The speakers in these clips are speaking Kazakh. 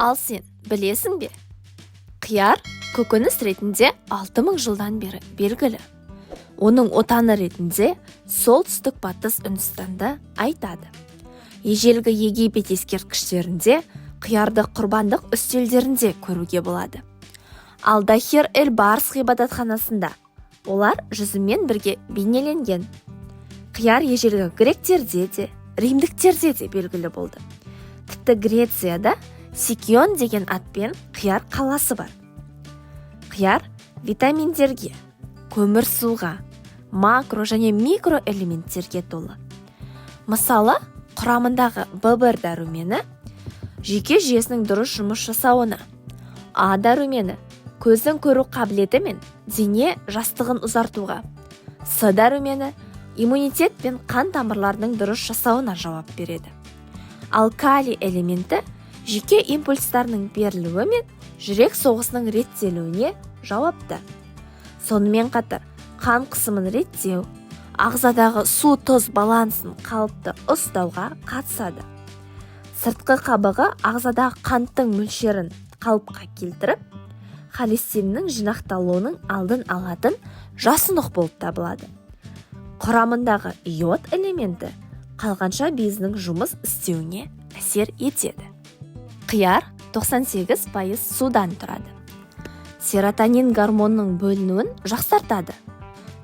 Ал сен білесің бе? Қияр көкөніс ретінде 6000 жылдан бері белгілі. Оның отаны ретінде Солтүстік Батыс Үндістанды айтады. Ежелгі Египет ескерткіштерінде қиярды құрбандық үстелдерінде көруге болады. Ал Дахир эль Барс ғибадатханасында олар жүзіммен бірге бейнеленген. Қияр ежелгі гректерде де, римдіктерде де белгілі болды. Тіпті Грецияда Сикион деген атпен қияр қаласы бар. Қияр витаминдерге, көмірсуға, макро және микроэлементтерге толы. Мысалы, құрамындағы В1 дәрумені жүйке жүйесінің дұрыс жұмыс жасауына, А дәрумені көздің көру қабілеті мен дене жастығын ұзартуға, С дәрумені иммунитет пен қан тамырларының дұрыс жасауына жауап береді. Ал калий элементі жүйке импульстарының берілуі мен жүрек соғысының реттелуіне жауапты. Сонымен қатар қан қысымын реттеу, ағзадағы су тұз балансын қалыпты ұстауға қатысады. Сыртқы қабығы ағзадағы қанттың мөлшерін қалыпқа келтіріп, холестериннің жинақталуының алдын алатын жасұнық болып табылады. Құрамындағы йод элементі қалқанша безінің жұмыс істеуіне әсер етеді. Қияр 98% судан тұрады. Серотонин гормонының бөлінуін жақсартады.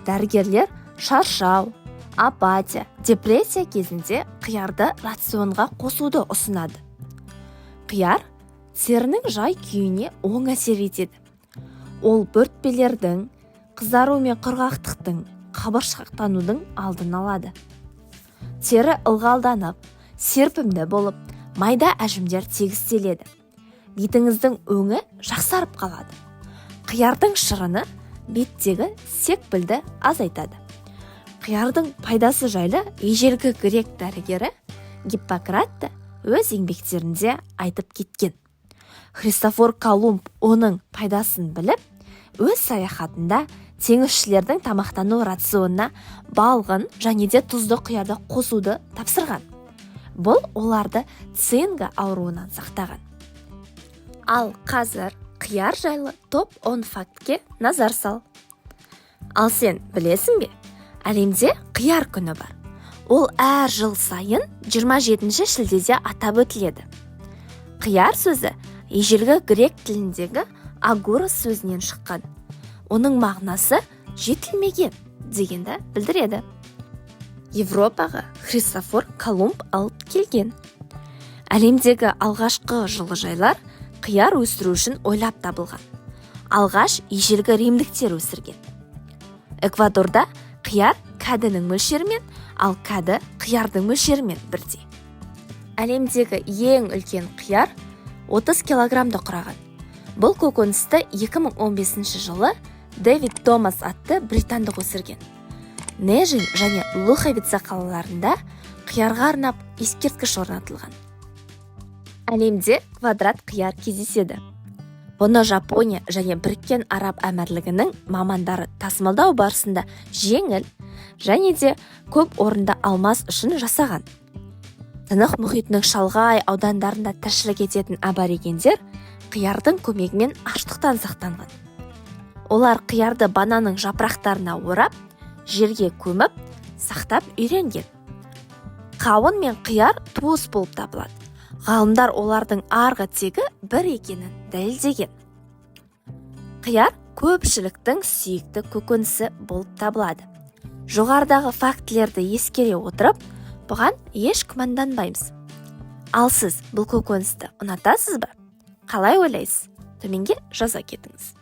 Дәрігерлер шаршау, апатия, депрессия кезінде қиярды рационға қосуды ұсынады. Қияр терінің жай күйіне оң әсер етеді. Ол бөртпелердің, қызару мен құрғақтықтың, қабыршақтанудың алдын алады. Тері ылғалданып, серпімді болып, майда әжімдер тегістеледі. Бетіңіздің өңі жақсарып қалады. Қиярдың шырыны беттегі секпілді азайтады. Қиярдың пайдасы жайлы ежелгі грек дәрігері Гиппократ та өз еңбектерінде айтып кеткен. Христофор Колумб оның пайдасын біліп, өз саяхатында теңізшілердің тамақтану рационына балғын және де тұзды қиярды қосуды тапсырған. Бұл оларды цинга ауруынан сақтаған. Ал қазір қияр жайлы топ 10 фактке назар сал. Ал сен білесің бе, әлемде Қияр күні бар. Ол әр жыл сайын 27 шілдеде атап өтіледі. Қияр сөзі ежелгі грек тіліндегі агурос сөзінен шыққан. Оның мағынасы жетілмеген дегенді білдіреді. Европаға Христофор Колумб алып келген. Әлемдегі алғашқы жылыжайлар қияр өсіру үшін ойлап табылған. Алғаш ежелгі римдіктер өсірген. Эквадорда қияр кәдінің мөлшерімен, ал кәді қиярдың мөлшерімен бірдей. Әлемдегі ең үлкен қияр 30 килограммды құраған. Бұл көкөністі 2015 жылы Дэвид Томас атты британдық өсірген. Нежин және Луховица қалаларында қиярға арнап ескерткіш орнатылған. Әлемде квадрат қияр кездеседі. Бұны Жапония және Біріккен Араб Әмірлігінің мамандары тасымалдау барысында жеңіл және де көп орынды алмас үшін жасаған. Тынық мұхитының шалғай аудандарында тіршілік ететін аборигендер қиярдың көмегімен аштықтан сақтанған. Олар қиярды бананның жапырақтарына орап, жерге көміп, сақтап үйренген. Қауын мен қияр туыс болып табылады. Ғалымдар олардың арғы тегі бір екенін дәлелдеген. Қияр көпшіліктің сүйікті көкөнісі болып табылады. Жоғарыдағы фактілерді ескере отырып, бұған еш күмәнданбаймыз. Ал сіз бұл көкөністі ұнатасыз ба? Қалай ойлайсыз? Төменге жаза кетіңіз.